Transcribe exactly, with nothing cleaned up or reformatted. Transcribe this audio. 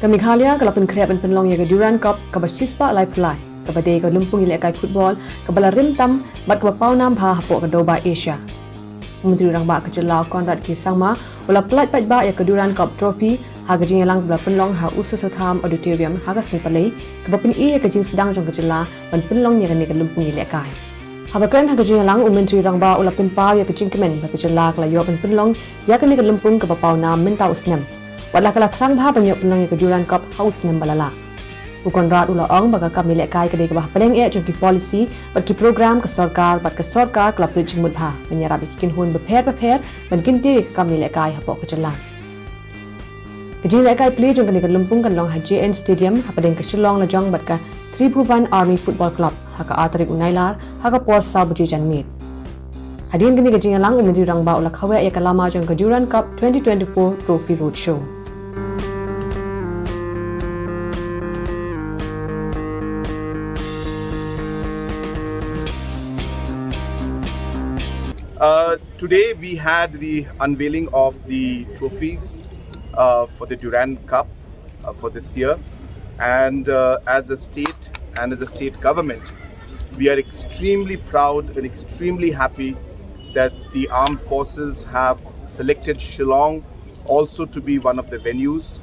Ka Meghalaya ka la pynkhreh ban pynlong ïa ka Durand Cup kaba shispah laiphew lai, kaba dei ka lympung ïalehkai football kaba la rim tam bad kaba pawnam bha hapoh ka dewbah Asia. U Myntri Rangbah ka jylla Conrad K Sangma u la pyllait paidbah ïa ka Durand Cup Trophy ha ka jingïalang ba la pynlong ha Ussasothaam Auditorium ha ka sngi Palei, kaba pyni ïa ka jingsdang jong ka jylla ban pynlong ïa kane ka lympung ïalehkai. Haba kren ha ka jingïalang, u Myntri Rangbah u la pynpaw ïa ka jingkmen ba ka jylla ka la ïoh ban pynlong ïa kane ka lympung kaba pawnam mynta u snem. Wat la ka la thrang bha ban ïoh pynlong ïa ka Durand Cup ha u snem ba la lah. U Conrad u la ong ba ka kam ïalehkai ka dei kaba hapdeng eh jong ki policy bad ki program ka sorkar, bad ka sorkar ka la pynjingmut bha ban ïarap ïa ki kynhun bapher bapher ban kyntiew ïa ka kam ïalehkai hapoh ka jylla. Ka jingïalehkai plie jong kane ka lympung kan long ha J N Stadium hapdeng ka Shillong Lajong bad ka Tribhuvan Army Football Club ha ka ar tarik u Nailar ha ka por saw baje janmiet. Hadien kane ka jingïalang, u Myntri Rangbah u la khawiah ïa ka lama jong ka Durand Cup twenty twenty-four Trophy Roadshow. Uh, today we had the unveiling of the trophies uh, for the Durand Cup uh, for this year. And uh, as a state and as a state government, we are extremely proud and extremely happy that the armed forces have selected Shillong also to be one of the venues.